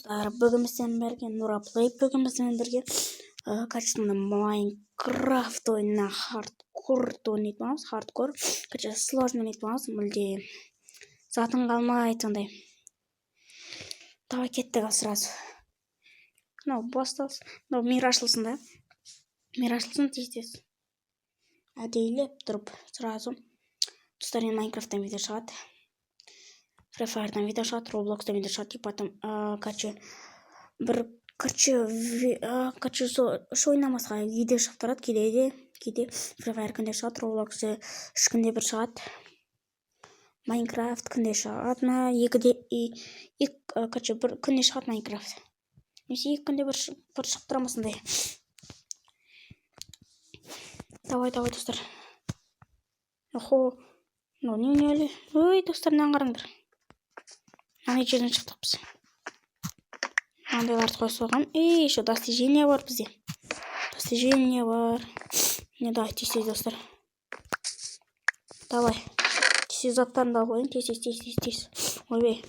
Бүгін сіздермен бірге Нура Плей. Бүгін сіздермен бірге качественно Майнкрафт ойынына хардкор ойнайтын боламыз. Хардкор, короче, сложный ойнайтын боламыз. Мүлде затың қалмайды сондай. Давай, кеттік ал сразу. Мынау басталсын. Мынау мир ашылсын да. Мир ашылсын тез тез. Әдейілеп тұрып сразу. Достар, енді Майнкрафттан видео шығады. Free Fire'дан видео шығады, Roblox'тан видео шығады. И потом, короче, бір, короче, короче, сол үш ойнамасқа видео шығып тұрады кейде де, кейде Free Fire күнде шығады, Roblox 3 күнде бір шығады, Майнкрафт күнде шығады ма, екіде, екі, короче, бір күнде шығады Майнкрафт. Немесе 2 күнде бір шығып тұра ма сондай. Давай, давай, достар. Охо, мынау не әлі? Ой, достар, мынаны қараңдар. Ана жерден шықтық біз. Мынандайларды қойып қойған. И еще достижение бар бізде. Достижение бар. Не, давай, тез тез, достар. Давай. Тез тез заттарымды алып қояйын. Тез тез, тез тез, тез. Ойбай.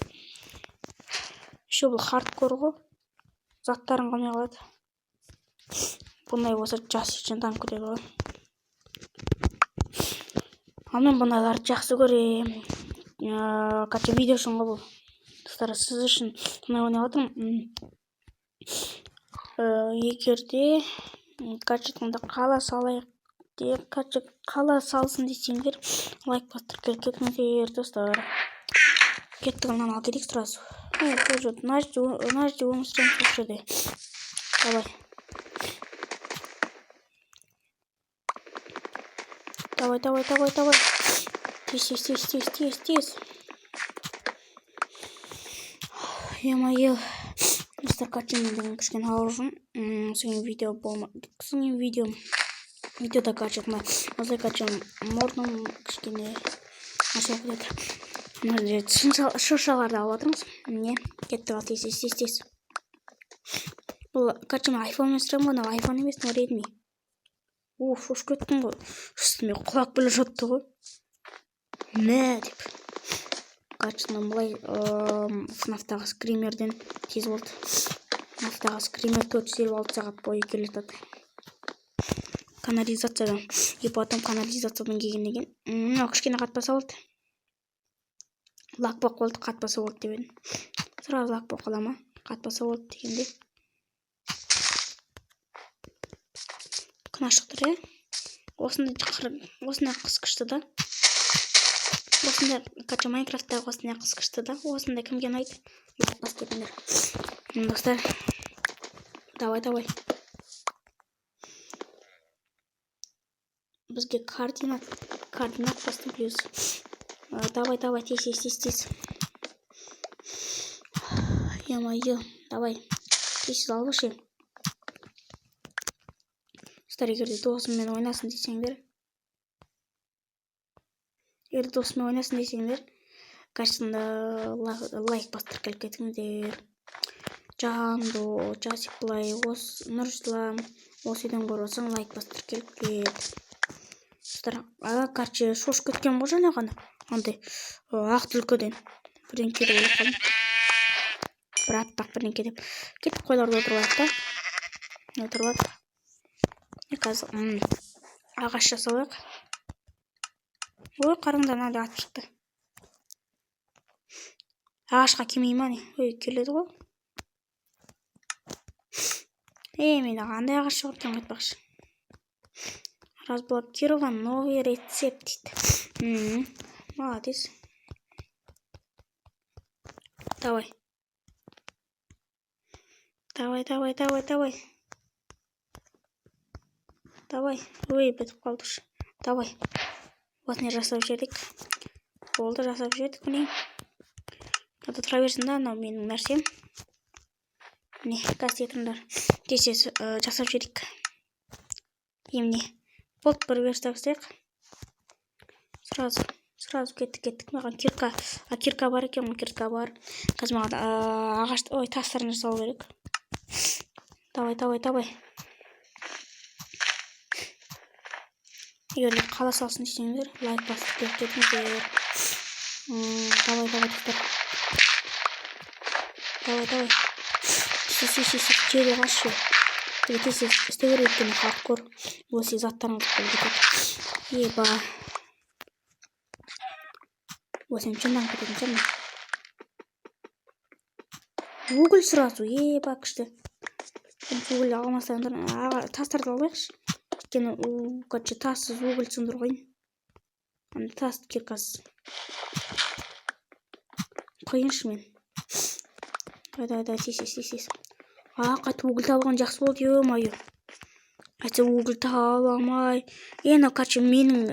Еще бұл хардкор ғой. Заттарың қалмай қалады. Бұндай болса, жас жынданып кетеді ғой. Ал мен бұндайларды жақсы көремін. Короче, видео үшін ғой бұл. Достар, сіз үшін бұндай ойнап жатырмын. Егер де, короче айтқанда, қала салайық деп, короче, қала салсын десеңдер, лайк басып тіркеліп кетіңіздер, достар. Кеттік, мынаны алып кетейік сразу. Мына жерде өмір сүреміз, осы жерде. Давай. Давай, давай, давай, давай. Тез, тез, тез, тез, тез, тез. Е-мое. Достар, короче, мен бүгін кішкене ауырып жүрмін. Содан видео болма, содан видео видеода, короче, мына осылай, короче, мұрным кішкене нашар болып кетеді. Мына жерде шыршаларды алып жатырмыз. Міне, кеттік ал, тез, тез, тез, тез. Бұл, короче, мен айфонмен түсіремін ғой, мынау айфон емес, мынау Редми. О, шошып кеттім ғой. Үстіме құлап келе жатты ғой. Мә деп. Короче, мына былай ФНАФтағы скримерден тез болды. ФНАФтағы скример 456 сағат бойы келе жатады. Канализациядан. И потом канализациядан келгеннен кейін мынау кішкене қатпаса болды. Лак болып қалды, қатпаса болды деп едім. Сразу лак болып қала ма? Қатпаса болды дегенде. Күн ашық тұр, иә? Осындай осындай қыс күшті да. Осындай, короче, Майнкрафттағы осындай қыс күшті да. Осындай кімге ұнайды? Лайк басып кетіңдер. Достар, давай, давай. Бізге координат бастым плюс. Давай, давай, тез, тез, тез, тез. Е-мое, давай. Тез тез алып ше. Достар, егер де досыммен ойнасын десеңдер, егер досыммен ойнасын десеңдер, качественно лайк басып тіркеліп кетіңдер. Жандо, Жасик былай, осы Нұрислам, осы үйден көріп отырсаң, лайк басып тіркеліп кет. Достар, короче, шошып кеткен ғой жаңа ғана. Андай ақ түлкіден бірдеңке деп ойлап қалдым. Бір аппақ бірдеңке деп. Кетіп, қойларды отырып алайық та. Отырып алайық. Қазір ағаш жасап алайық. Ой, қараңдар, мынандай атып шықты. Ағашқа келмей ма, не? Ой, келеді ғой. Ей, менде қандай ағаш жоқ екен айтпақшы. Разблокирован новый рецепт дейді. Молодец. Давай. Давай, давай, давай, давай. Давай. Ой, бітіп қалды. Давай. Осыны жасап жібердік. Болды, жасап жібердік, міне. Мынада тұра берсін да, анау менің нәрсем. Міне, қазір тұрыңдар. Тез тез жасап жіберейік. Міне. Болды, бір верстак істейік. Сразу, сразу кеттік, кеттік. Маған кирка, а кирка бар екен ғой, кирка бар. Қазір маған ағаш, ой, тастарын жасау керек. Давай, давай, давай. Егер де қала салсын десеңдер, лайк басып кетіңдер. Давай, давай, достар. Давай, давай. Тез, тез, тез, жерге қашшы. Тез, тез істеу керек, өйткені хардкор. Осы заттарыңыз болып кетеді. Еба. Осы мен жынданып кететін шығармын. Уголь сразу, еба, күшті. Уголь алмасаңдар, тастарды алайықшы. Өйткені, короче, тассыз уголь сындыру қиын. Анда тас киркасыз. Қиыншы мен. Давай, давай, давай, тез, тез, тез, тез. А, қайтып уголь табылған жақсы болды, ё-моё. Әйтсе уголь таба алмай. Мынау, короче, менің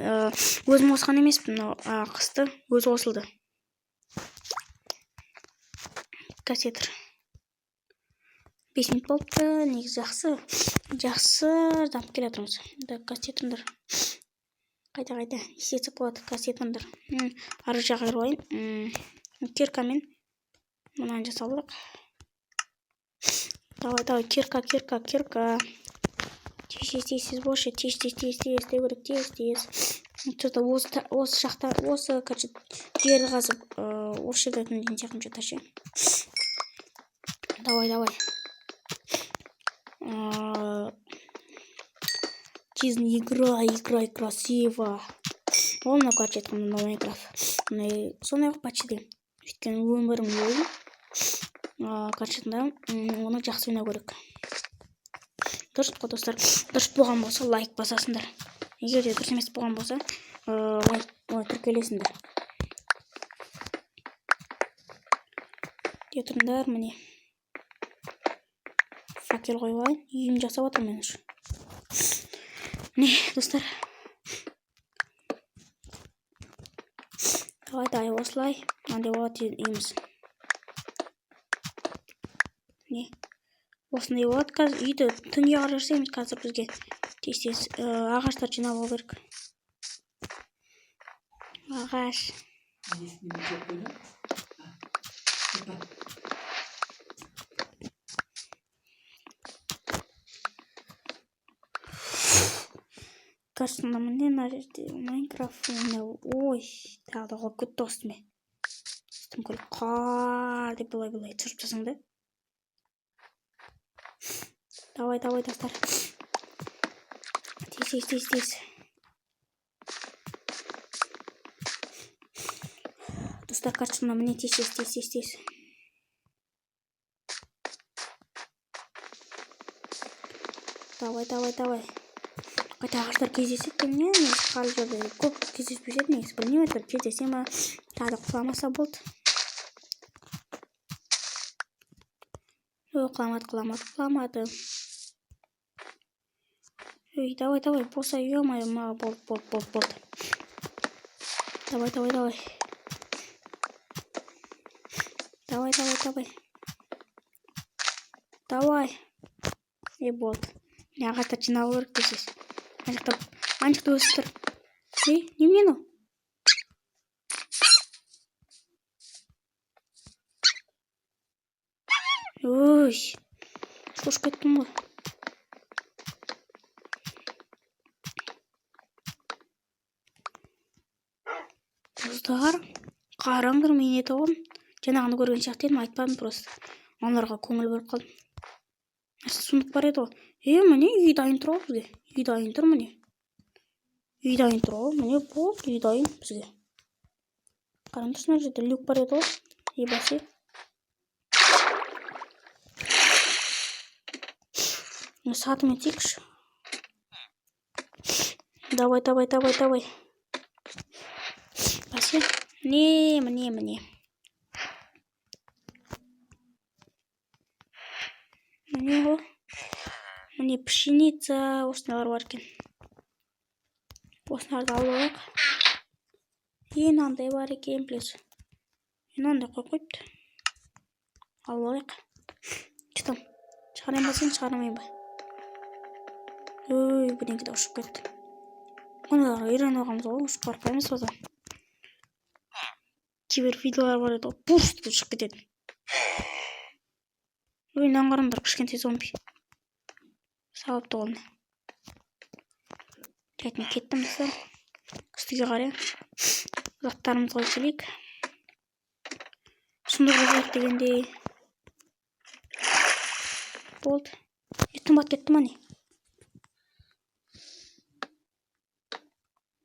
өзім қосқан емеспін, мынау қысты өзі қосылды. Кассетр. 5 минут болыпты, негізі жақсы. Жақсы дамып келе жатырмыз. Да, кассетіңдер. Қайда, қайда, не істетсек болады, кассетіңдер. Ары жаққа кіріп алайын. Киркамен мынаны жасап алдық. Давай, давай, кирка, кирка, кирка. Тез, тез, тез, тез болшы, тез, тез, тез, тез істеу керек, тез, тез. Что-то осы жақта, осы, короче, жерді қазып, осы жерде түнейтін сияқтымын что-то ше. Давай, давай. Жизнь, играй, играй красиво. Ол мынау, короче, айтқанда, мынау Майнкрафт. Мынай сондай ғой почти. Өйткені өмірің ойын. Короче, оны жақсы ойнау керек. Дұрыс қой, достар. Дұрыс болған болса, лайк басасыңдар. Егер де дұрыс емес болған болса, лайк, ой, тіркелесіңдер. Де тұрыңдар, міне. Факел қойып алайын. Үйім жасап жатырмын мен уже. Міне, достар. Давай, давай, осылай. Мынандай болады үйіміз. Міне. Осындай болады қазір. Үйді түнге қарай жасаймыз қазір бізге. Тез-тез ағаштар жинап алу керек. Ағаш. Кажется, міне мына жерде Майнкрафт ойнау. Ой, тағы да құлап кетті үстіме. Үстім көл қар деп былай былай түсіріп тастасаң да. Давай, давай, достар. Тез, тез, тез, тез. Достар, кажется, міне тез, тез, тез, тез, тез. Давай, давай, давай. Қайта ағаштар кездеседі екен, не? Негізі қарлы жерде көп кездеспеуші еді, негізі білмеймін, әйтеуір кездесе ма, тағы да құламаса болды. Ой, құламады, құламады, құламады. Ой, давай, давай, болса, ё-моё, маған болды, болды, болды, болды. Давай, давай, давай. Давай, давай, давай. Давай. Е, болды. Міне ағаштар жиналу керек десіз. Ана жақта, ана жақта өсіп тұр. Ей, немене мынау? Ой, шошып кеттім ғой. Достар, қараңдар, мен не тауғам. Жаңағыны көрген сияқты едім, айтпадым просто. Аналарға көңіл бөліп қалдым. Сундук бар еді ғой. Міне үй дайын тұр ғой бізге. Үй дайын тұр міне. Үй дайын тұр ғой. Міне болды, үй дайын бізге. Қараңдаршы, мына жерде люк бар еді ғой. Е, бәсе. Сатымен тиікші. Давай, давай, давай, давай. Бәсе. Міне, міне, міне. Міне ғой. Міне пшеница, осындайлар бар екен. Осындайларды алып алайық. Мынандай бар екен, плюс. Мынандай қойып қойыпты. Алып алайық. Че там? Шығарайын ба сен, шығармайын ба? Ой, бірдеңке де ұшып кетті. Ондайларға үйреніп алғанбыз ғой, ұшып қорықпаймыз одан. Кейбір видеолар бар еді ғой, пуф деп ұшып кететін. Ой, мынаны қараңдар, кішкентай зомби. Салыпты қолына. Жарайды, мен кеттім, достар. Үстіге қарай. Заттарымызды қойып келейік. Сундук қойып дегендей. Болды. Тым батып кетті ма, не?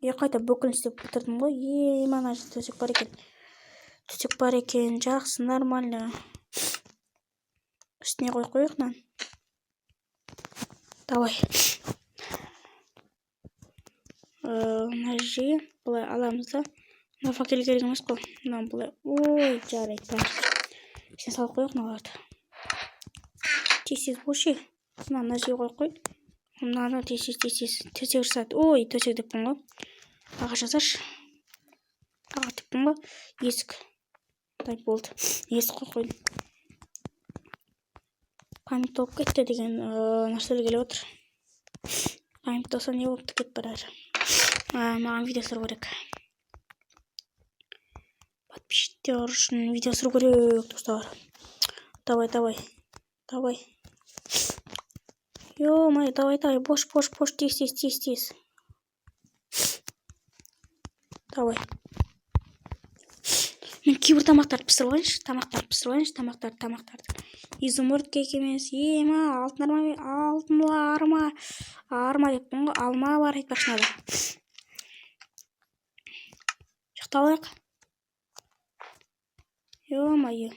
Е, қайта бүкілін істеп бітірдім ғой. Е, мына жерде төсек бар екен. Төсек бар екен, жақсы, нормально. Үстіне қойып қояйық мынаны. Давай. Мына жерге былай аламыз да. Мына факел керек емес қой. Мынаны былай. Ой, жарайды, бар. Ішіне салып қояйық мыналарды. Тез-тез болшы. Мынаны мына жерге қойып қой. Мынаны тез-тез, тез-тез төсек жасады. Ой, төсек деппін ғой. Ағаш жасашы. Ағаш деппін ғой. Есік. Дай, болды. Есік қойып қойдым. Память толып кетті деген нәрселер келіп отыр. Память толса не болыпты, кетіп барады. Маған видео түсіру керек. Подписчиктер үшін видео түсіру керек, достар. Давай, давай. Давай. Ё-моё, давай, давай, бош, бош, бош, тез, тез, тез, тез. Давай. Мен кейбір тамақтарды пісіріп алайыншы, тамақтарды пісіріп алайыншы, тамақтарды, тамақтарды. Изумруд керек емес. Ема, алтын арма, алтын арма, арма деппін ғой, алма бар айтпақшы мынада. Ұйықтап алайық. Ё-моё.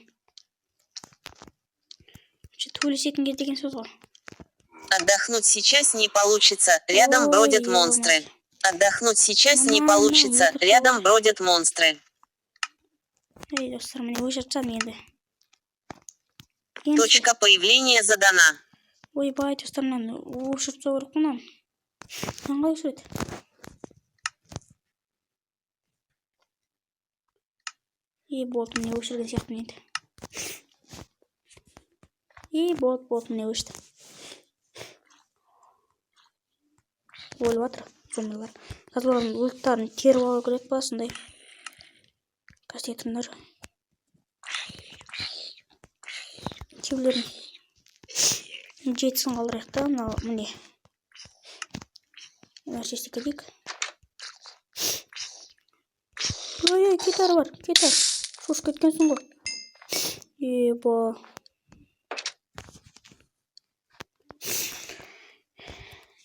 Төбелесетін кез деген сөз ғой. Отдохнуть сейчас не получится, рядом Ой, бродят ё-моё. монстры. Отдохнуть сейчас не Мама, получится, это рядом тоже. бродят монстры. Ей, достар, міне өшіріп тастадым енді. Енді Точка появления задана. Ойбай, достар, мынаны өшіріп тастау керек қой мынаны. Мынаны қалай өшіреді? Е, болды, міне өшірген сияқтымын енді. Е, болды, болды, міне өшті. Өліп жатыр зомбилар. Қазір олардың өліктарын теріп алу керек па сондай. Қазір тұрыңдар. Кейбіреулерін жетісін қалдырайық та, мынау міне. Нәрсе істеп кетейік. Ой, ой, кет ары бар, кет ары. Шошып кеткенсің ғой. Еба.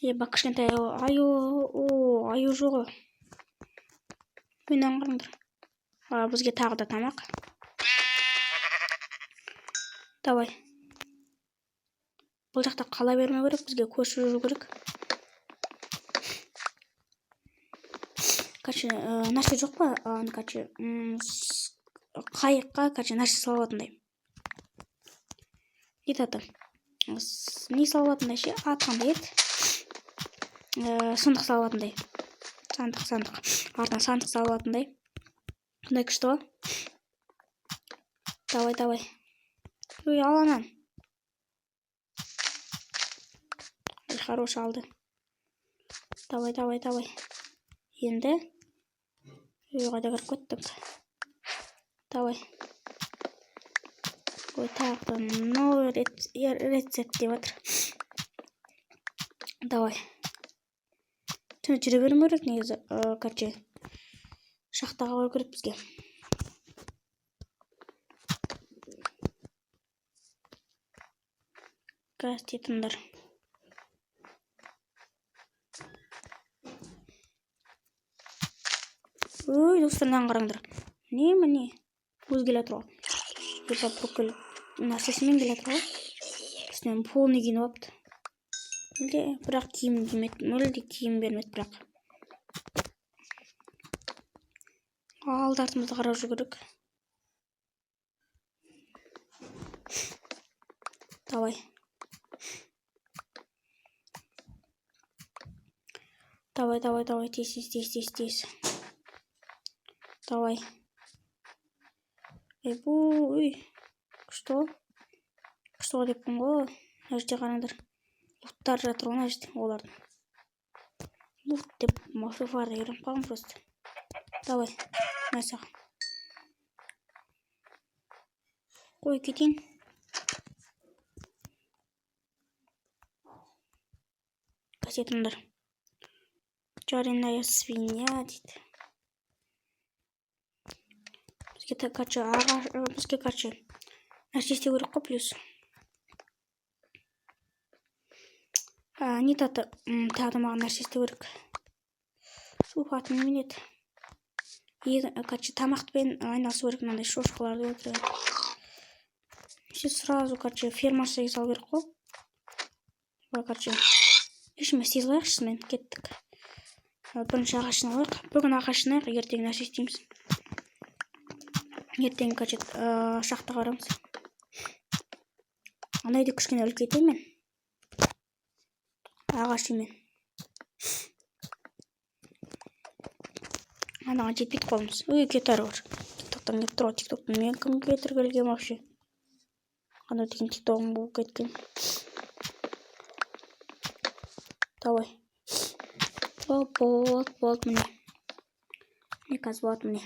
Еба, кішкентай аю, о, аю жоқ ғой. Мынаны қараңдар. Бізге тағы да тамақ. Давай. Бұл жақта қала бермеу керек, бізге көшіп жүру керек. Короче, нәрсе жоқ па? Короче, қайыққа, короче, нәрсе салып алатындай. Не аты? Не салып алатындай ше? Аты қандай еді? Сандық салып алатындай. Сандық, сандық. Артынан сандық салып алатындай. Қандай күшті ғой. Давай, давай. Ой, ал ананы. Ой, хорош алды. Давай, давай, давай. Енді. Ой, қайда кіріп кеттік. Давай. Ой, тағы да новый рецепт деп жатыр. Давай. Түні жүре бермеу керек негізі. Короче, шахтаға бару керек бізге. Қазір тетіңдер. Ой, достар, мынаны қараңдар. Міне, міне. Өзі келе жатыр ғой. Еба, бүкіл нәрсесімен келе жатыр ғой. Үстінен полный киініп алыпты. Мүлде, бірақ киім кимеді, мүлде киім бермеді бірақ. Алды артымызды қарап жүру керек. Давай. Давай, давай, давай, тез, тез, тез, тез, тез. Давай. Ей, бұл, үй. Күшті ғой. Күшті ғой деппін ғой. Мына жерде қараңдар. Луттар жатыр ғой мына жерде олардың. Лут деп Фифарды үйреніп қалғанмын просто. Давай, мына саған. Қой кетейін. Кассетаңдар. Жареная свинья дейді. Бізге короче, ағаш, бізге, короче, нәрсе істеу керек қой плюс. Не таты, тағы да маған нәрсе істеу керек. Су аты немене еді? Короче, тамақпен айналысу керек, мынандай шошқаларды өлтіріп. Все сразу, короче, ферма жасай салу керек қой. Былай, короче, ешкім істей салайықшы, мен кеттік. Бірінші ағашын алайық. Бүгін ағаш жинайық, ертең нәрсе істейміз. Ертең, короче, шахтаға барамыз. Ана үйді кішкене үлкейтемін мен. Ағаш үймен. Анаған жетпейді қолымыз. Ой, кетер бар. Тиктоктан келіп тұр ғой, тиктоктан мен кімге тіркелгенмін вообще? Қандай деген тиктогым болып кеткен. Давай. О, болды, болды, міне. Міне қазір болады, міне.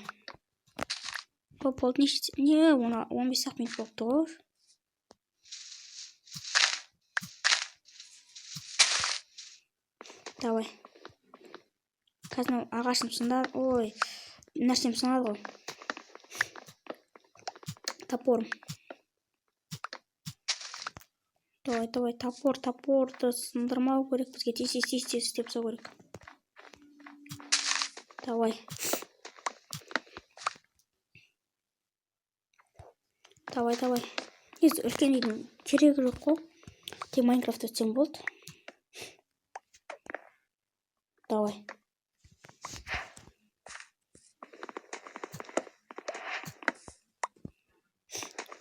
О, болды, не, оны 15 ақ минут болыпты ғой. Давай. Қазір мынау ағашым сынады. Ой, нәрсем сынады ғой. Топорым. Давай, давай, топор, топорды сындырмау керек бізге. Тез, тез, тез, тез істеп тастау керек. Давай. Давай, давай. Негізі үлкен үйдің керегі жоқ қой. Тек Майнкрафт өтсең болды. Давай.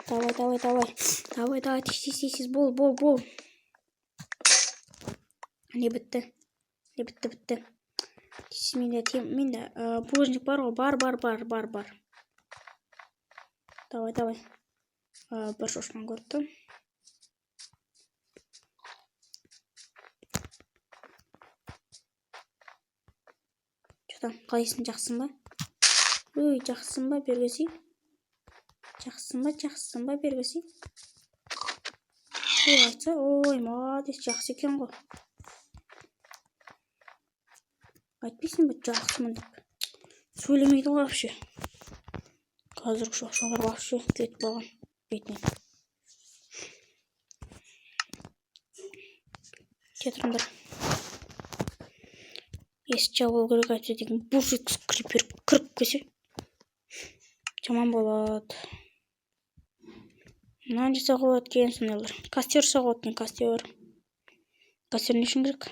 Давай, давай, давай. Давай, давай, тез, тез, тез, тез, бол, бол, бол. Не бітті. Не бітті, бітті. Тез, менде булыжник бар ғой, бар, бар, бар, бар, бар. Давай, давай. Бір шошқаны көріп тұрмын. Че там, қалайсың, жақсың ба? Ой, жақсысың ба, бері келсей? Жақсысың ба, жақсысың ба, бері келсей? Ой, айтса, ой, молодец, жақсы екен ғой. Айтпайсың ба, жақсымын деп. Сөйлемейді ғой вообще. Қазіргі шошқалар вообще кетіп қалған бетінен. Кете тұрыңдар. Есік жабылу керек, әйтпесе деген буш еткізіп крипер кіріп келсе жаман болады. Мынаны жасауға болады екен, сондайлар. Костер жасауға болады екен, костер. Костер не үшін керек?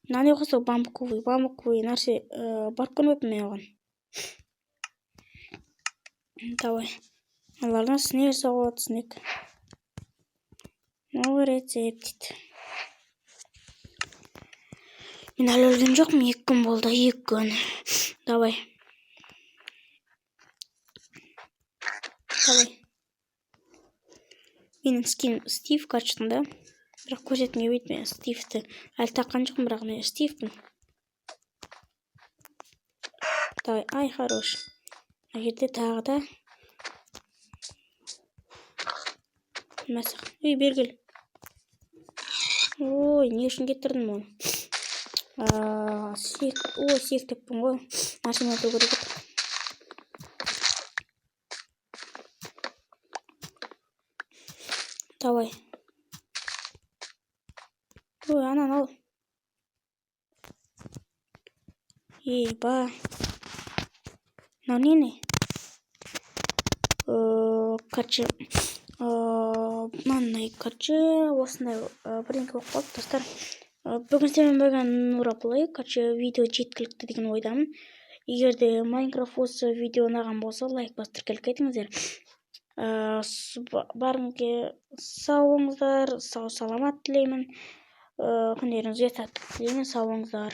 Мынаны не қосу, бамбуковый нәрсе, барып көрмеппін мен оған. Давай. Мыналардан снег жасауға болады, снег. Новый рецепт дейді. Мен әлі өлген жоқпын, 2 күн болды, 2 күн. Давай. Давай. Менің скин Стив качествында. Бірақ көрсеткім келмейді, мен Стивті әлі таққан жоқпын, бірақ мен Стивпін. Давай, ай, хорош. Мына жерде тағы да. Мәсіх. Ой, бері кел. Ой, не үшін кетірдім оны? Сек, ой, сек деппін ғой. Нәрсені өту керек еді. Давай. Ой, ананы ал. Ей, ба. Мынау не не? Короче, мынандай, короче, осындай, бірдеңке болып қалды, достар. Бүгін сіздермен бірге Нура Плей, короче, видео жеткілікті деген ойдамын. Егер де Майнкрафт осы видео ұнаған болса, лайк басып тіркеліп кетіңіздер. Барыңызға сау болыңыздар, сау саламат тілеймін. Күндеріңізге сәттілік тілеймін, сау болыңыздар.